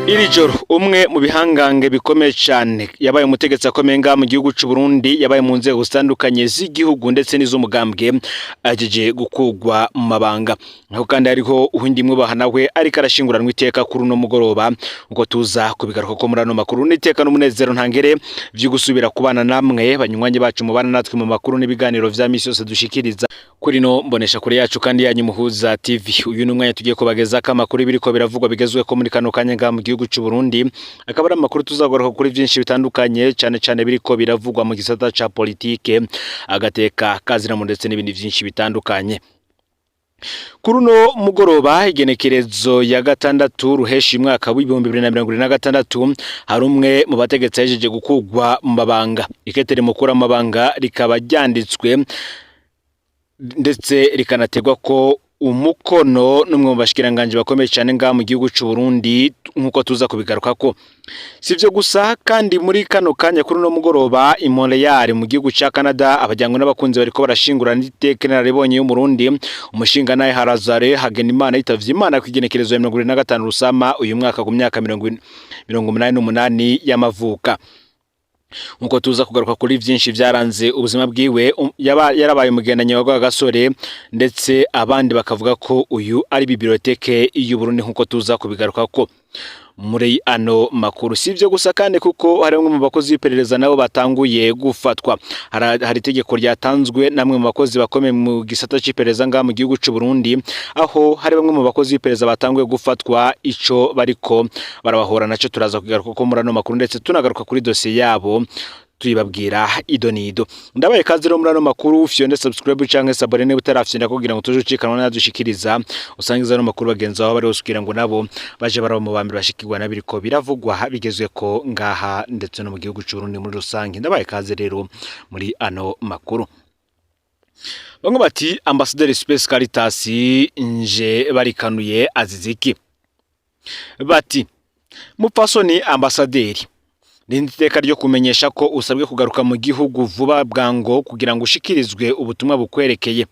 Iri joro umwe mu bihangange bikomeye cyane, yabaye umutegetsi akomeye ngaha mu gihugu c'u Burundi, yabaye mu nzego zitandukanye z'igihugu ndetse n'iz'umugambwe, ajeje gukugwa mu mabanga. Aho kandi hariho uwundi mwubaha nawe ariko arashinguranwa iteka kuri uno mugoroba, uko tuza kubigaruka ko muri ano makuru. N'iteka n'umunezero ntangere vyo gusubira kubana namwe, banywanyi bacu mubana natwe mu makuru n'ibiganiro vya misi yose dushikiriza kuri no mbonesha kure yacu kandi yanyu Muhuza TV. Uyu ni umwanya tugiye kubagezako amakuru biriko biravugwa bigezweho muri kano kanya ngaha mu gihugu c'u Burundi. Akaba ari amakuru tuzagaruka kuri vyinshi bitandukanye, cane cane biriko biravugwa mu gisata ca politike, agateka kaziramo, ndetse n'ibindi vyinshi bitandukanye. Kuri uno mugoroba, igenekerezo ya 6 Ruheshi mwaka w'2026, hari umwe mu bategetsi yahejeje gukugwa mu mabanga. Ikete rimukura mu mabanga rikaba ryanditswe ndetse rikanategwa ko umukono n'umwe mu bashikiranganji bakomeye cyane ngaha mu gihugu c'u Burundi, nk'uko tuza kubigarukako. Si ivyo gusa kandi, muri kano kanya kuri uno mugoroba i Montreal mu gihugu ca Canada, abajyango n'abakunzi bariko barashingura n'iteka inararibonye y'Umurundi, umushingantahe Harazare Hagenimana, yitavye Imana kw'igenekerezo ya 25 Rusama uyu mwaka ku myaka 88 y'amavuka. Nkuko tuza kugaruka kuri vyinshi vyaranze ubuzima bwiwe, yarabaye umugendanyi wa Rwagasore, ndetse abandi bakavuga ko uyu ari bibliothèque y'Uburundi, nkuko tuza kubigaruka ko muri ano makuru. Si ivyo gusa kandi, kuko hari bamwe mu bakozi b'iperereza nabo batanguye gufatwa. Hari itegeko ryatanzwe namwe mu bakozi bakomeye mu gisata c'iperereza ngaha mu gihugu c'u Burundi, aho hari bamwe mu bakozi b'iperereza batanguye gufatwa. Ico bariko barabahora naco turaza kugaruka ko muri ano makuru, ndetse tunagaruka kuri dosiye yabo tuyibabwira ido nido. Ndabaye kazi rero muri ano makuru. Fyonde subscribe canke s'abonner niba utarafyonda, kugira ngo tuje ucikanwa nadushikiriza. Usangiza ano makuru bagenzi bawe bari hose, kugira ngo nabo baje baraba mu bambere bashikirwa nabiriko biravugwa bigezweko ngaha ndetse no mu gihugu c'u Burundi muri rusange. Ndabaye kaze rero muri ano makuru. Bamwe bati: "Ambasaderi Space Caritas nje barikanuye azize iki?" Bati: "Mupfasoni ambasaderi, rindi iteka ryo kumenyesha ko usabwe kugaruka mu gihugu vuba bwango kugira ngo ushikirizwe ubutumwa bukwerekeye."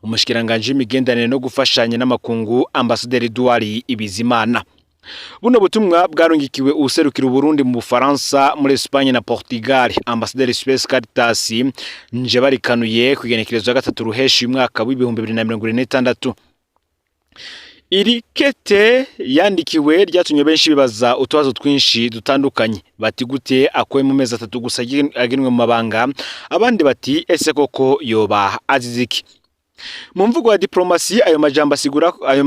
Umushikiranganji w'imigenderanire no gufashanya n'amakungu, Ambasaderi Edouard Bizimana. Buno butumwa bwarungikiwe uwuserukira Uburundi mu Bufaransa, muri Espagne na Portugal, Ambasaderi Space Caritas nje barikanuye, ku igenekerezo ya 3 Ruheshi uyu mwaka w'2026. Iri kete yandikiwe ryatumye benshi bibaza utubazo twinshi dutandukanye. Bati: "Gute akuwe mu mezi 3 gusa agenwe mu mabanga?" Abandi bati: "Ese koko yoba azize iki?" Mu mvugo ya diplomasi, ayo majambo asigura ayo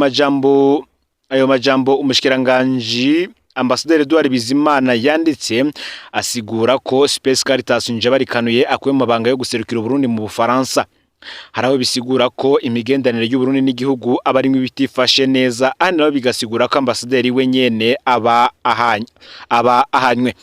majambo umushikiranganji Ambasaderi Edouard Bizimana yanditse asigura ko Space Caritas Njebarikanuye akuwe mu mabanga yo guserukira Uburundi mu Bufaransa. Hari aho bisigura ko imigenderanire y'Uburundi n'igihugu aba arimwo ibitifashe neza, ahandi naho bigasigura ko ambasaderi we nyene aba ahanywe.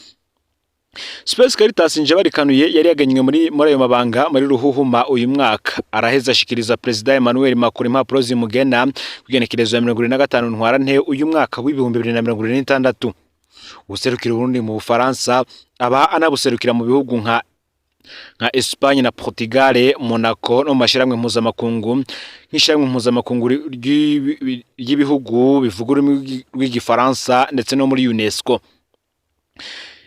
Space Caritas Njebarikanuye yari yaganywe muri ayo mabanga muri Ruhuhuma uyu mwaka. Araheza ashikiriza Perezida Emmanuel Macron impapuro zimugena ku igenekerezo ya 25 Ntwarante uyu mwaka w'2026. Userukira Uburundi mu Bufaransa aba anabuserukira mu bihugu nka Espagne na Portugal, Monaco, no mu mashirahamwe mpuzamakungu nk'ishirahamwe mpuzamakungu ry'ibihugu bivuga ururimi rw'igifaransa, ndetse no muri UNESCO.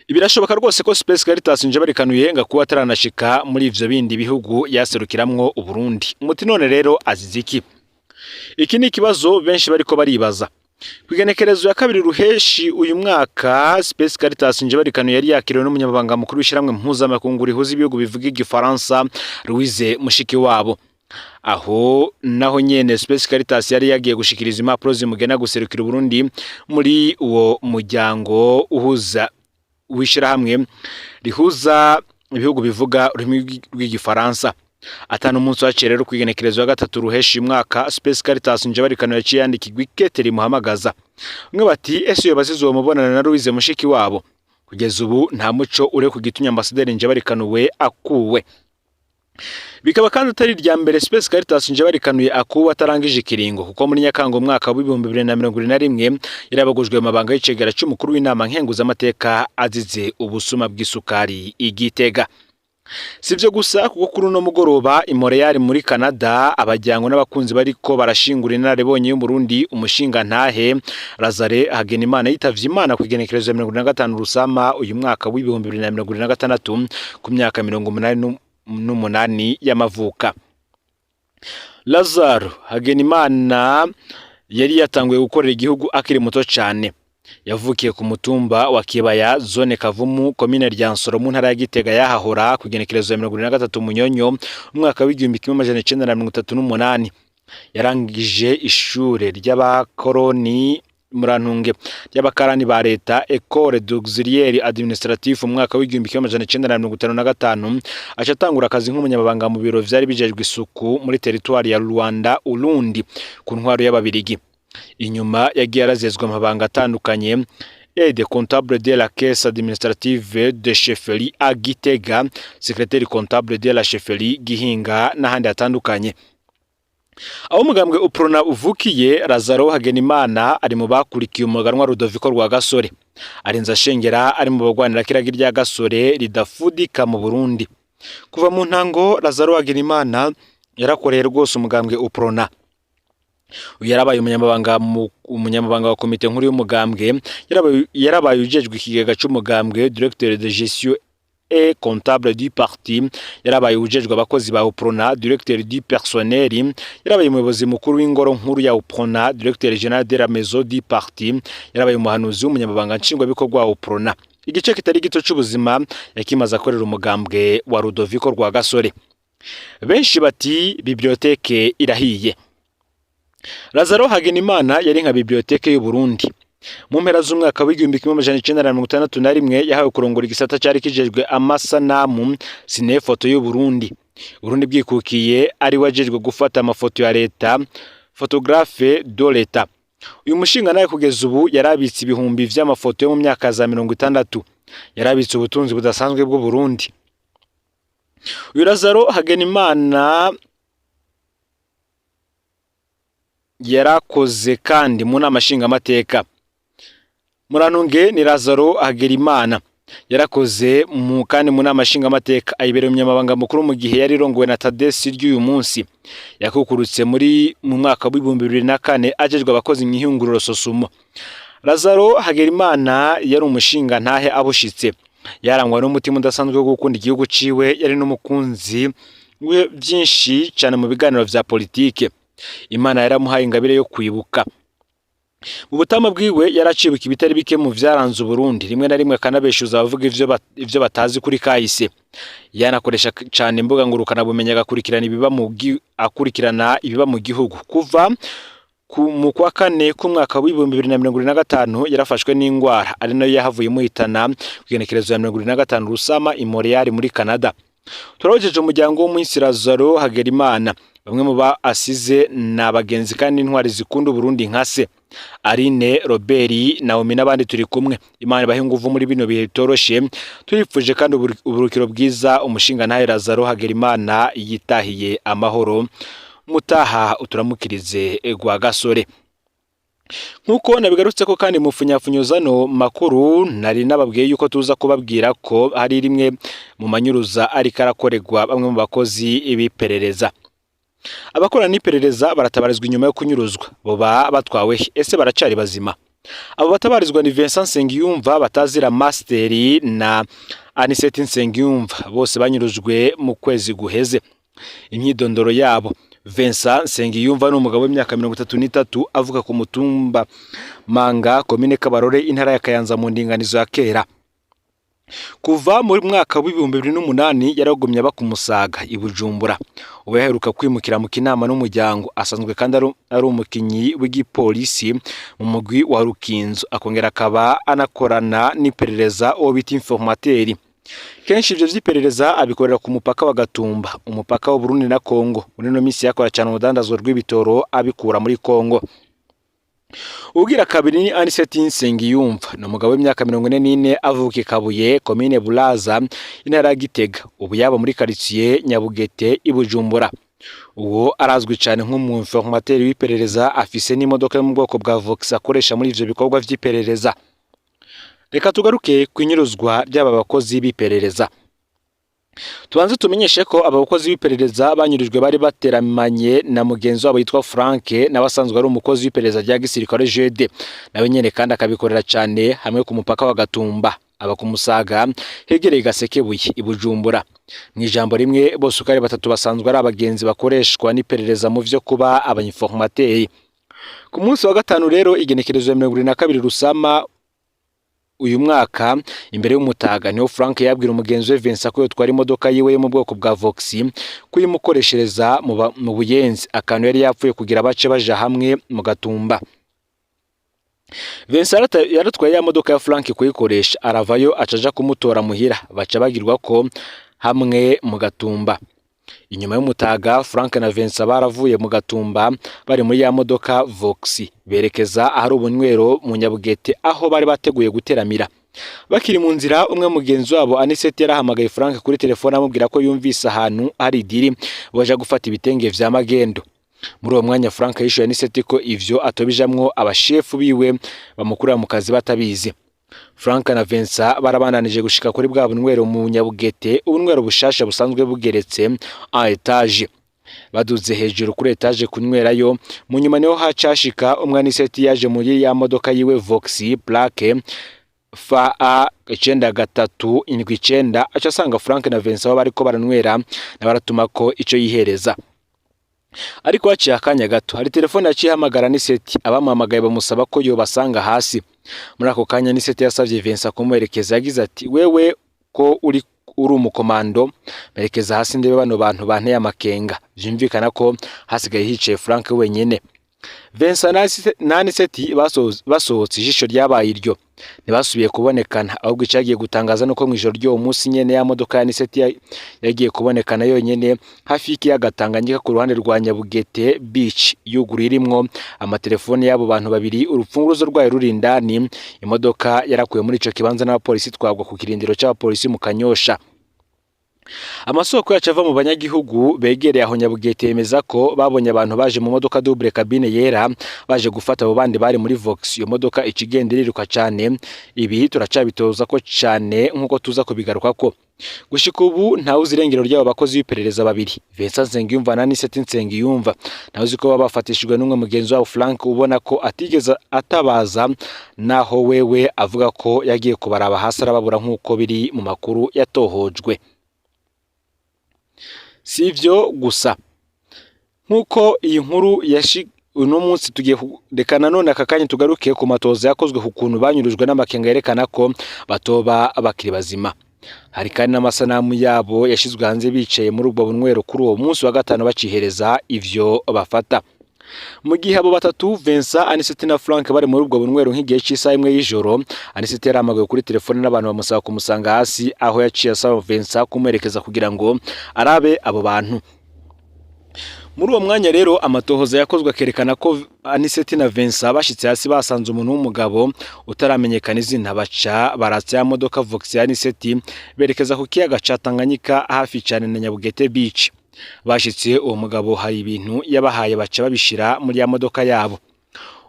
Birashoboka rwose ko Space Caritas Njebarikanuye nga kuba ataranashika muri ivyo bindi bihugu yaserukiramwo Uburundi. Muti: "None rero azize iki?" Iki ni ikibazo benshi bariko baribaza. Kw'igenekerezo ya 2 Ruheshi uyu mwaka, Space Caritas Njebarikanuye yari yakiriwe n'umunyamabanga mukuru w'ishirahamwe mpuzamakungu rihuza ibihugu bivuga igifaransa, Louise Mushikiwabo. Aho naho nyene Space Caritas yari yagiye gushikiriza impapuro zimugena guserukira Uburundi muri uwo muryango uhuza w'ishirahamwe rihuza ibihugu bivuga ururimi rw'igifaransa. Atanu umunsi waciye rero, kw'igenekerezo ya 3 Ruheshi mwaka, Space Caritas Njebarikanuye yaciye yandikirwa ikete rimuhamagaza. Bamwe bati: "Ese yoba azize uwo mubonano na Louise Mushikiwabo?" Kugeza ubu nta muco uri ku gitumye ambasaderi Njebarikanuwe akuwe. Bikaba kandi atari irya mbere Space Caritas Njebarikanuye akuwe atarangije ikiringo, kuko muri Nyakanga umwaka w'2021 yarabagujwe mu mabanga y'icegera c'umukuru w'inama nkenguzamateka azize ubusuma bw'isukari i Gitega. Si ibyo gusa, kuko kuri uno mugoroba i Montreal muri Canada, abajyango n'abakunzi bariko barashingura inararibonye y'Umurundi, umushinga ntahe Lazare Hagenimana, yitavye Imana ku igenekerezo ya 75 Rusama uyu mwaka w'2026 ku myaka 88 y'amavuka. Lazaro Hagenimana yari yatanguye gukorera igihugu akiri muto cane. Yavukiye ku mutumba wa Kibaya, zone Kavumu, komine Ryansoro, mu ntara ya Gitega yahahora, ku igenekerezo ya 73 Munyonyo umwaka w'1938. Yarangije ishure ry'abakoroni, murantunge, ry'abakarani ba leta, Ecole d'auxiliaire administratif, mu mwaka w'1955, aca atangura akazi nk'umunyamabanga mu biro vyari bijejwe isuku muri teritwari ya Rwanda Urundi ku ntwaro y'Ababirigi. Inyuma yagiye arazezwa amabanga atandukanye: aide comptable de la caisse administrative de chefferie à Gitega, secrétaire comptable de la chefferie Gihinga n'ahandi hatandukanye. Aho umugambwe Uprona uvukiye, Lazaro Hagenimana ari mu bakurikiye umuganwa Rudoviko Rwagasore, arinze ashengera ari mu bagwanira kiragi rya Gasore ridafudika mu Burundi. Kuva mu ntango Lazaro Hagenimana yarakoreye rwose umugambwe Uprona. Uyu yarabaye umunyamabanga wa komite nkuru y'umugambwe, yarabaye ujejwe ikigega c'umugambwe, directeur de gestion et comptable du parti, yarabaye ujejwe abakozi ba Uprona, directeur du personnel, yarabaye umuyobozi mukuru w'ingoro nkuru ya Uprona, directeur général de la maison du parti, yarabaye umuhanuzi w'umunyamabanga nshingwabikorwa wa Uprona. Igice kitari gito c'ubuzima yakimaze akorera umugambwe wa Rudoviko Rwagasore. Benshi bati bibliothèque irahiye. Lazaro Hagenimana yari nka bibliothèque y'u Burundi. Mu mpera z'umwaka w'1961 yahawe kurongora igisata cari kijejwe amasanamu, ciné-photo y'u Burundi. Burundi bwikukiye, ari wajejwe gufata amafoto ya leta, photographe de l'État. Uyu mushinga nawe kugeza ubu yarabitse ibihumbi vy'amafoto yo mu myaka za 60, yarabitse ubutunzi budasanzwe bw'u Burundi. Uyu Lazaro Hagenimana yarakoze kandi mu nama nshingamateka. Murantunge, ni Lazaro Hagerimana yarakoze mu kandi mu nama nshingamateka, ayibereye umunyamabanga mukuru mu gihe yari irongowe na Tadesi ry'uyu munsi. Yakukurutse muri mu mwaka w'2004 ajejwe abakozi mu ihinguriro Sosumo. Lazaro Hagerimana yari umushinga ntahe abushitse, yarangwa n'umutima udasanzwe wo gukunda igihugu ciwe, yari n'umukunzi we byinshi cyane mu biganiro vya politike. Imana yaramuhaye ingabire yo kwibuka. Mu butama bwiwe yaracibuka ibitari bike mu vyaranze Uburundi, rimwe na rimwe akanabeshuza abavuga ivyo batazi kuri kahise. Yanakoresha cane imbuga ngurukana bumenyi, agakurikirana ibiba mu akurikirana ibiba mu gihugu. Kuva mu kwa kane k'umwaka w'2025 yarafashwe n'ingwara ari nayo yahavuye imuhitana ku igenekerezo ya 75 Rusama i Montreal muri Canada. Turahojeje umuryango w'umuhisi Lazaro Hagerimana. Bamwe mu ba asize ni abagenzi kandi intwari zikunda Uburundi nka se Aline, Robert, Naomi n'abandi turi kumwe. Imana ibahe inguvu muri bino bihe bitoroshe. Turifuje kandi uburukiro bwiza umushinga ntahe Lazaro Hagerimana yitahiye amahoro. Mutaha uturamukirize Rwagasore. Nkuko nabigarutse ko kandi mu funyafunyuzano makuru nari nababwiye yuko tuza kubabwira ko hari rimwe mu manyuruza ariko arakorerwa bamwe mu bakozi b'iperereza. Abakorana n'iperereza baratabarizwa inyuma yo kunyuruzwa. Boba batwawe he? Ese baracari bazima? Abo batabarizwa ni Vincent Nsengiyumva batazira Masteri na Anisette Nsengiyumva, bose banyurujwe mu kwezi guheze. Imyidondoro yabo: Vincent Nsengiyumva ni umugabo w'imyaka 33, avuka ku mutumba Manga, komine Kabarore, intara ya Kayanza, mu ndinganizo ya kera. Kuva muri mwaka w'2008 yaragumye aba ku Musaga i Bujumbura. Ubu yaheruka kwimukira mu Kinama n'umuryango. Asanzwe kandi ari umukinyi w'igipolisi mu mugwi wa Rukinzo, akongera akaba anakorana n'iperereza, uwo bita informateur. Kenshi ivyo vy'iperereza abikorera ku mupaka wa Gatumba, umupaka w'Uburundi na Kongo. Muri ino minsi yakora cyane urudandazwa rw'ibitoro abikura muri Kongo. Ugira kabiri ni Anisette Nsengiyumva, ni umugabo w'imyaka 44, avuka i Kabuye, komine Buraza, intara ya Gitega. Ubu yaba muri quartier Nyabugete i Bujumbura. Uwo arazwi cyane nk'umu-informateur w'iperereza, afise n'imodoka yo mu bwoko bwa Vox akoresha muri ivyo bikorwa vy'iperereza. Reka tugaruke ku inyuruzwa ry'aba bakozi b'iperereza. Tubanze tumenyeshe ko aba bakozi b'iperereza banyurijwe bari bateramanye na mugenzi wabo yitwa Frank, nawe asanzwe ari umukozi w'iperereza rya gisirikare JD, nawe nyene kandi akabikorera cane hamwe ku mupaka wa Gatumba aba ku Musaga hegereye Gasekebuye i Bujumbura. Mu ijambo rimwe, bose uko ari batatu basanzwe ari abagenzi bakoreshwa n'iperereza mu vyo kuba abainformateri. Ku munsi wa gatanu rero, igenekerezo ya 22 Rusama uyu mwaka, imbere y'umutaga, niho Frank yabwira umugenzi we Vincent ko yotwara imodoka yiwe yo mu bwoko bwa Vox kuyimukoreshereza mu Buyenzi, akantu yari yapfuye kugira bace baja hamwe mu Gatumba. Vincent yaratwaye ya modoka ya Frank kuyikoresha, aravayo acaja kumutora muhira, baca bagirwa ko hamwe mu Gatumba. Inyuma y'umutaga, Frank na Vincent baravuye mu Gatumba bari muri ya modoka Vox, berekeza ahari ubunywero mu Nyabugete aho bari bateguye guteramira. Bakiri mu nzira, umwe mugenzi wabo Anisete yarahamagaye Frank kuri telefone amubwira ko yumvise ahantu hari idiri baja gufata ibitenge vya magendo. Muri uwo mwanya Frank yishuye Anisete ko ivyo atobijamwo, abashefu biwe bamukurira mu kazi batabizi. Frank na Vincent barabandanije gushika kuri bwa bunywero mu Nyabugete, ubunywero bushasha busanzwe bugeretse en étage. Baduze hejuru kuri étage kunywerayo, mu nyuma niho hacashika umwe Anisete yaje muri ya modoka yiwe Vox plaque FA 9379, aca asanga Frank na Vincent aho bariko baranywera, na baratuma ko ico yihereza. Ariko haciye akanya gato hari telefone yaciye ihamagara Aniseti, abamuhamagaye bamusaba ko yobasanga hasi. Muri ako kanya Aniseti yasavye Vincent kumuherekeza, yagize ati: "Wewe ko uri umukomando, merekeza hasi ndebe bano bantu banteye amakenga." Vyumvikana ko hasigaye hicaye Frank wenyene. Vincent na Aniseti basohotse ijisho ryabaye iryo, ntibasubiye kubonekana. Ahubwo icagiye gutangaza nuko mw'ijoro ry'uwo munsi nyene ya modoka ya Aniseti yagiye kubonekana yonyene hafi y'ikiyaga Tanganyika ku ruhande rwa Nyabugete Beach, yuguruye, irimwo amatelefone y'abo bantu babiri, urupfunguruzo rwayo ruri indani. Imodoka yarakuwe muri ico kibanza n'abapolisi, twagwa ku kirindiro c'abapolisi mu Kanyosha. Amasoko yacu ava mu banyagihugu begereye aho Nyabugete yemeza ko babonye abantu baje mu modoka double cabine yera baje gufata abo bandi bari muri Vox. Iyo modoka ikigenda iriruka cane. Ibi turacabitoza ko cane nkuko tuza kubigarukako. Gushika ubu ntawe uzi irengero ry'abo bakozi b'iperereza babiri, Vincent Nsengiyumva na Aniseti Nsengiyumva. Ntawe uzi ko baba bafatishijwe n'umwe mugenzi wabo Frank, ubona ko atigeze atabaza, naho wewe avuga ko yagiye kubaraba hasi arababura, nk'uko biri mu makuru yatohojwe. Si ivyo gusa, nk'uko iyi nkuru yashi uno munsi tugiye reka nanone aka kanya tugaruke ku matoza yakozwe ku kuntu banyurujwe n'amakenga yerekana ko batoba bakiri bazima. Hari kandi n'amasanamu yabo yashizwe hanze bicaye muri ubwo bunywero kuri uwo munsi wa gatanu bacihereza ivyo bafata. Mu gihe abo batatu Vincent, Aniseti na Frank bari muri ubwo bunywero, nk'igihe cy'isaha 1 y'ijoro, Aniseti yarahamagawe kuri telefone n'abantu bamusaba kumusanga hasi, aho yaciye asaba Vincent kumuherekeza kugira ngo arabe abo bantu. Muri uwo mwanya rero amatohoza yakozwe akerekana ko Aniseti na Vincent bashitse hasi basanze umuntu w'umugabo utaramenyekana izina, baca baratsa ya modoka Vox ya Aniseti berekeza ku kiyaga ca Tanganyika hafi cane na Nyabugete Beach. Bashitse, uwo mugabo hari ibintu yabahaye, baca babishira muri ya modoka yabo.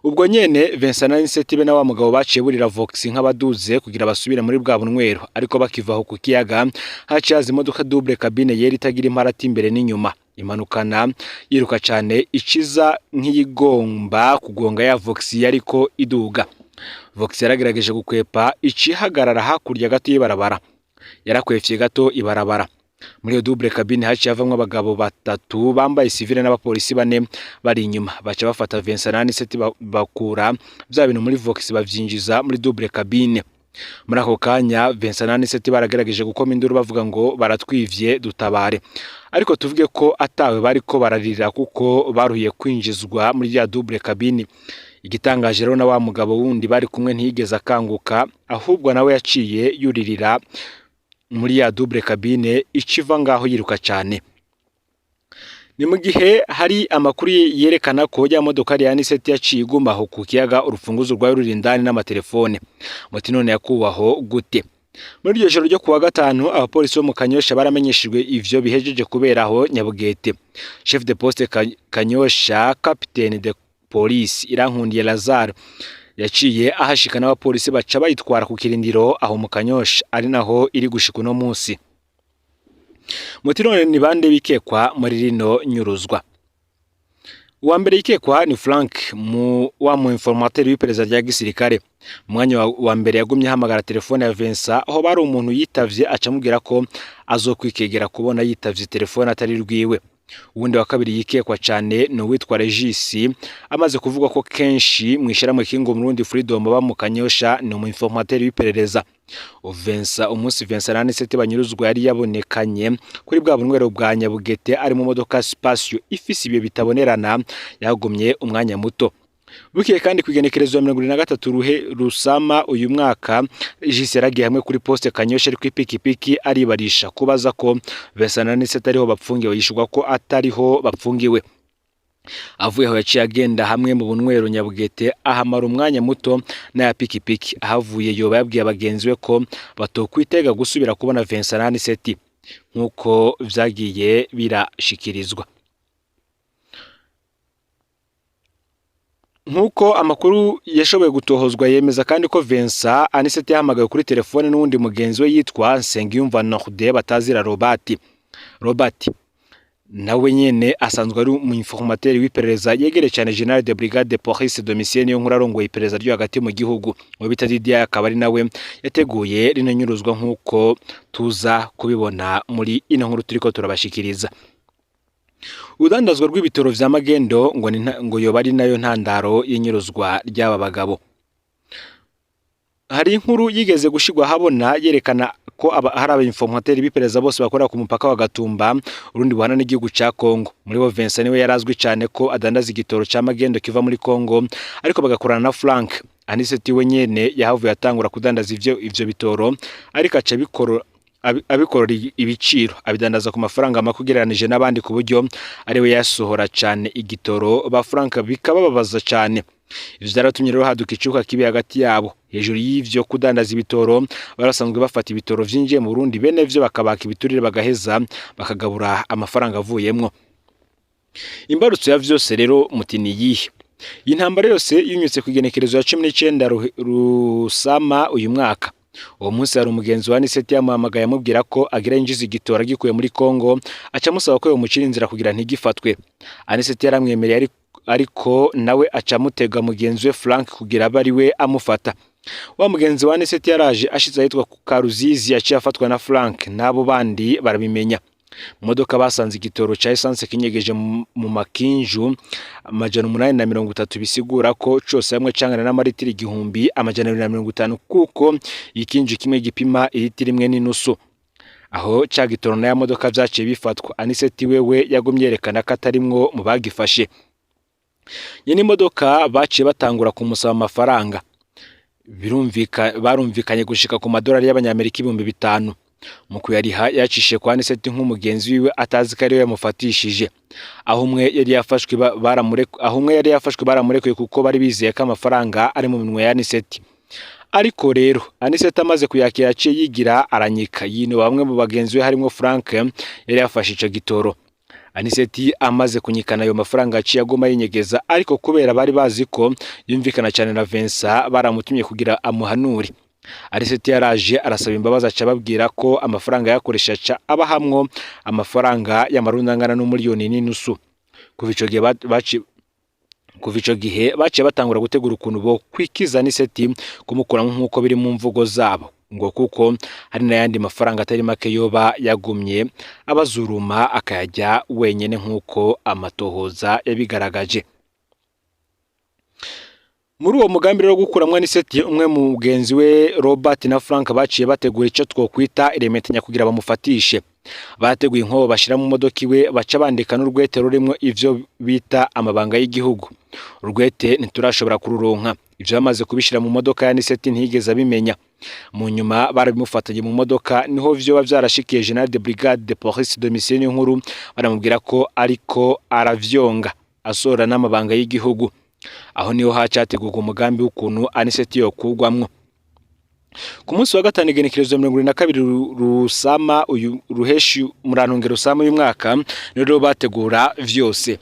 Ubwo nyene Vincent na Aniseti be na wa mugabo baciye burira Vox nk'abaduze kugira basubire muri bwa bunywero. Ariko bakiva aho ku kiyaga, haciye haza imodoka double cabine yera itagira imparati imbere n'inyuma, imanukana yiruka cane, iciza nk'iyigomba kugonga ya Vox yariko iduga. Vox yaragerageje gukwepa, icihagarara hakurya gato y'ibarabara, yarakwefye gato ibarabara. Muri iyo double cabine haciye havamwo abagabo batatu bambaye civile n'abapolisi bane bari inyuma, baca bafata Vincent na Aniseti, bakura vya bintu muri Vox bavyinjiza muri double cabine. Muri ako kanya Vincent na Aniseti baragerageje gukoma induru bavuga ngo: "Baratwivye, dutabare!" Ariko tuvuge ko atawe bariko bararira kuko baruhiye kwinjizwa muri ya double cabine. Igitangaje rero, na wa mugabo wundi bari kumwe ntiyigeze akanguka, ahubwo nawe yaciye yuririra muri ya double cabine iciva ngaho yiruka cyane. Ni mu gihe hari amakuru yerekana ko ya modoka ya Aniseti yaciye iguma aho ku kiyaga, urufunguzo rwayo ruri indani n'amatelefone. Muti none yakubaho gute? Muri iryo joro ryo kuwa gatanu, abapolisi bo mu Kanyosha baramenyeshejwe ivyo bihejeje kubera aho Nyabugete. Chef de poste Kanyosha, capitaine de police Irankundiye Lazare, yaciye ahashika n'abapolisi, baca bayitwara ku kirindiro aho mu Kanyosha, ari naho iri gushika uno munsi. Muti none ni bande bikekwa muri rino nyuruzwa? Uwa mbere yikekwa ni Frank, mu wa mu informateur w'iperereza rya gisirikare. Mu mwanya wa mbere yagumye ahamagara telefone ya Vincent, aho bari umuntu yitavye acamubwira ko azokwikegera kubona yitavye telefone atari rwiwe. Uwundi wa kabiri yikekwa cane ni uwitwa Regis, amaze kuvuga ko kenshi mw'ishirahamwe King Murundi Freedom ba mu Kanyosha, ni umu informateur w'iperereza. Vincent, umunsi Vincent na Anicet banyuruzwa, yari yabonekanye kuri bwa bunywero bwa Nyabugete ari mu modoka Spacio ifise ibiyo bitabonerana, yagumye umwanya muto. Bukeye kandi, kw'igenekerezo ya 73 ruhe Rusama uyu mwaka, Regis yaragiye hamwe kuri poste Kanyosha ari kw'ipikipiki, aribarisha kubaza ko Vincent na Anicet ariho bapfungiwe, yishurwa ko atariho bapfungiwe. Avuye aho yaciye agenda hamwe mu bunywero Nyabugete, ahamara umwanya muto n'aya pikipiki. Ahavuye yoba yabwiye bagenzi be ko batokwitega gusubira kubona Vincent na Anicet, nk'uko vyagiye birashikirizwa. Nk'uko amakuru yashoboye gutohozwa yemeza kandi ko Vincent Anicet yahamagawe kuri telefone n'uwundi mugenzi we yitwa Nsengiyumva Norde batazira Robert. Robert nawe nyene asanzwe ari umu informateur w'iperereza yegereye cyane General de Brigade de Police Domitien Niyonkuru arongoye iperereza ryo hagati mu gihugu. Uwo bita Didier akaba ari nawe yateguye rino nyuruzwa, nk'uko tuza kubibona muri ino nkuru turiko turabashikiriza. Urudandazwa rw'ibitoro vya magendo ngo ngo yoba ari nayo ntandaro y'inyuruzwa ry'aba bagabo. Hari inkuru yigeze gushirwa habona yerekana ko hari aba informateur b'iperereza bose bakorera ku mupaka wa Gatumba, urundi buhana n'igihugu ca Congo. Muri bo Vincent niwe yarazwi cyane ko adandaza igitoro ca magendo kiva muri Congo, ariko bagakorana na Frank. Anicet we nyene yahavuye atangura kudandaza ivyo bitoro, ariko aca abikorora ibiciro, abidandaza ku mafaranga make ugereranije n'abandi, ku buryo ariwe yasohora cane igitoro, ba Frank bikabababaza cane. Ivyo vyaratumye rero haduka icuka kibi hagati yabo. Hejuru y'ivyo kudandaza ibitoro, bari basanzwe bafata ibitoro vyinjiye mu Burundi, bene vyo bakabaka ibiturire, bagaheza bakagabura amafaranga avuyemwo. Imbarutso ya vyose rero muti ni iyihe? Iyi ntambara yose yunyutse ku igenekerezo ya 19 Rusama uyu mwaka. Uwo munsi hari umugenzi wa Anicet yamuhamagaye amubwira ko agira yinjiza igitoro agikuye muri Congo, aca amusaba ko yomucira inzira kugira ntigifatwe. Anicet yaramwemereye, ariko nawe aca amutega mugenzi we Frank kugira abe ari we amufata. Wa mugenzi wa Anicet yaraje ashize ahitwa ku Karuzizi, yaciye afatwa na Frank n'abo bandi barabimenya. Mu modoka basanze igitoro ca essence kinyegeje mu makinju 830, bisigura ko cose hamwe cangana n'amaritiro 1250, kuko ikinju kimwe gipima iritiro imwe n'inusu. Aho ca gitoro na ya modoka vyaciye bifatwa. Anicet wewe yagumye yerekana ko atarimwo mu bagifashe. Nyene imodoka baciye batangura kumusaba amafaranga. Barumvikanye gushika ku madolari y'abanyamerika 5000. Mu kuyariha yacishije kwa Anicet nk'umugenzi wiwe, atazi ko ariwe yamufatishije. Aho umwe yari yafashwe baramurekuye, kuko bari bizeye ko amafaranga ari mu minwe ya Anicet. Ariko rero Anicet amaze kuyakira yaciye yigira aranyika, yino bamwe mu bagenzi be harimwo Frank yari yafashe ico gitoro. Anicet amaze kunyikana ayo mafaranga yaciye aguma yinyegeza, ariko kubera bari bazi ko yumvikana cyane na Vincent, baramutumye kugira amuhanure. Anicet yaraje arasaba imbabazi, aca ababwira ko amafaranga yakoresha, aca abahamwo amafaranga y'amarundi angana n'umuliyoni n'inusu. Kuva ico gihe baciye batangura gutegura ukuntu bo kwikiza Anicet, kumukuramo nk'uko biri mu mvugo zabo, ngo kuko hari n'ayandi mafaranga atari make yoba yagumye abazuruma akayajya wenyene, nk'uko amatohoza yabigaragaje. Muri uwo mugambi rero wo gukuramwo Anicet, umwe mu mugenzi we Robert na Frank baciye bategura ico twokwita iremetanya kugira bamufatishe. Bateguye inkoho bashira mu modoka iwe, baca bandika n'urwete rurimwo ivyo bita amabanga y'igihugu. Urwete ntiturashobora kururonka. Ivyo bamaze kubishira mu modoka ya Anicet ntiyigeze abimenya. Mu nyuma barabimufatanye mu modoka, niho vyoba vyarashikiye General de Brigade de Police Domitien Niyonkuru, baramubwira ko ariko aravyonga asohora n'amabanga y'igihugu. Aho niho hacategurwa umugambi w'ukuntu Anicet yokugwamwo. Ku munsi wa gatanu, igenekerezo 22 Rusama uyu ruheshi, murantunge, Rusama uyu mwaka, niho rero bategura vyose.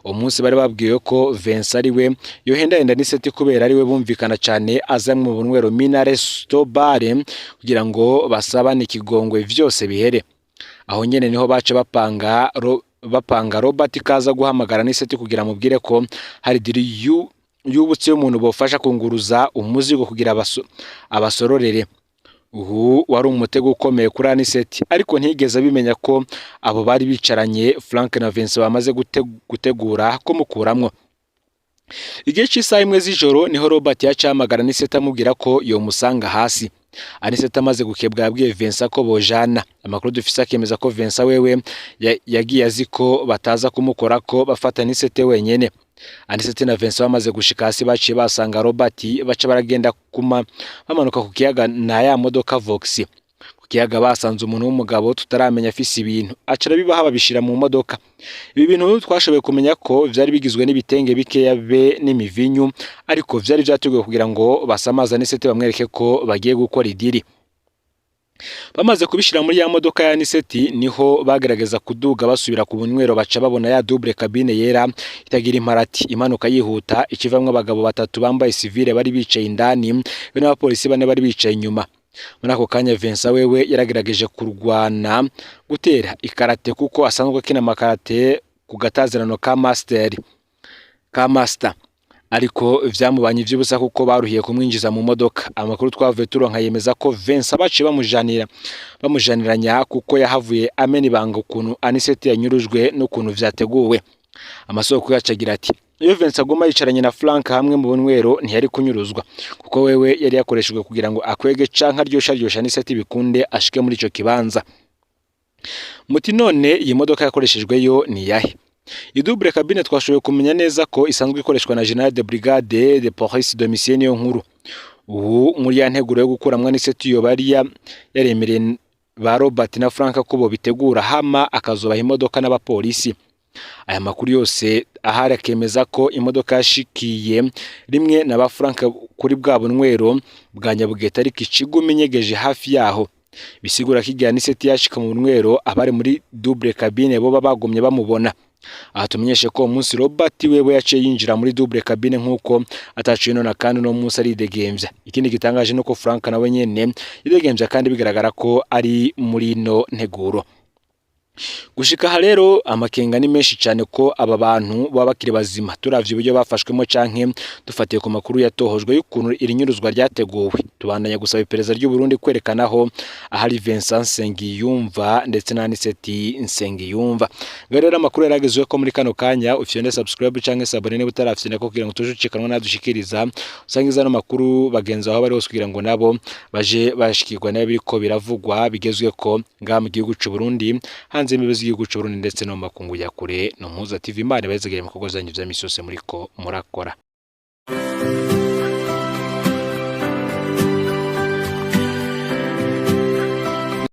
Uwo munsi bari babwiwe ko Vincent ari we yohendahenda Anicet, kubera ari we bumvikana cane, azamwe mu bunywero Minare Stobare kugira ngo basabane ikigongwe vyose bihere. Aho nyene niho baca bapanga Robert kaza guhamagara Aniseti kugira amubwire ko hari deal yubutse y'umuntu bofasha kunguruza umuzigo kugira abasororere. Ubu wari umutego ukomeye kuri Aniseti, ariko ntiyigeze abimenya ko abo bari bicaranye Frank na Vincent bamaze gutegura kumukuramwo. Igihe cy'isaha 1 z'ijoro niho Robert yaca ahamagara Aniseti amubwira ko yomusanga hasi. Aniseti amaze gukebwa yabwiye Vincent ko bojana. Amakuru dufise akemeza ko Vincent wewe yagiye azi ko bataza kumukora ko bafata Aniseti wenyene. Aniseti na Vincent bamaze gushika hasi baciye basanga Robert, baca baragenda kuma bamanuka ku kiyaga na ya modoka Vox. Ku kiyaga basanze umuntu w'umugabo tutaramenya afise ibintu, aca arabibaha babishira mu modoka. Ibi bintu twashoboye kumenya ko vyari bigizwe n'ibitenge bikeya be n'imivinyu, ariko vyari vyateguwe kugira ngo basamaze Aniseti bamwereke ko bagiye gukora i deal. Bamaze kubishira muri ya modoka ya Aniseti niho bagerageza kuduga basubira ku bunywero, baca babona ya double cabine yera itagira imparati imanuka yihuta, ikivamwo abagabo batatu bambaye civile bari bicaye indani be n'abapolisi bane bari bicaye inyuma. Muri ako kanya Vincent wewe yaragerageje kurwana gutera ikarate, kuko asanzwe akina amakarate ku gatazirano ka master, ariko vyamubanye ivy'ubusa kuko baruhiye kumwinjiza mu modoka. Amakuru twavuye turonka yemeza ko Vincent baciye bamujaniranya kuko yahavuye amena ibanga ukuntu Aniseti yanyurujwe n'ukuntu vyateguwe. Amasoko yacu agira ati iyo Vincent aguma yicaranye na Frank hamwe mu bunywero ntiyari kunyuruzwa, kuko wewe yari yakoreshejwe kugira ngo akwege canke aryosha Aniseti bikunde ashike muri ico kibanza. Muti none iyi modoka yakoreshejwe yo ni yahe? I double cabine twashoboye kumenya neza ko isanzwe ikoreshwa na Général de Brigade de Police Domitien Niyonkuru. Ubu muri ya nteguro yo gukuramwo Aniseti yoba yari yaremereye ba Robert na Frank ko bobitegura hama akazobaha imodoka n'abapolisi. Aya makuru yose ahari akemeza ko imodoka yashikiye rimwe na ba Frank kuri bwa bunywero bwa Nyabugete, ariko ikiguma inyegeje hafi yaho, bisigura ko igihe Aniseti yashika mu bunywero abari muri double cabine boba bagumye bamubona. Aha tumenyeshe ko uwo munsi Robert wewe yaciye yinjira muri double cabine nk'uko ataciye none, kandi uno munsi aridegemvya. Ikindi gitangaje nuko Frank nawe nyene yidegemvya kandi bigaragara ko ari muri ino nteguro. Gushika aha rero amakenga ni menshi cyane ko aba bantu baba bakiri bazima, turavye uburyo bafashwemo canke dufatiye ku makuru yatohojwe y'ukuntu iri nyuruzwa ryateguwe. Tubandanya gusaba iperereza ry'u Burundi kwerekana aho ahari Vincent Nsengiyumva ndetse na Aniseti Nsengiyumva. Ngaho rero amakuru yaragezweho ko muri kano kanya ufyonde subscribe canke s'abonner niba utarafyonda ko, kugira ngo tuje ucikanwa nadushikiriza. Usangiza ano makuru bagenzi aho bari hose kugira ngo nabo baje bashikirwa nayo biriko biravugwa bigezweko ngaha mu gihugu c'u Burundi, hanze y'imbibe z'igihugu c'u Burundi ndetse no mu makungu ya kure. No Mpuza TV, Imana ibahezagire mu bikorwa vyanyu vya misi yose muriko murakora.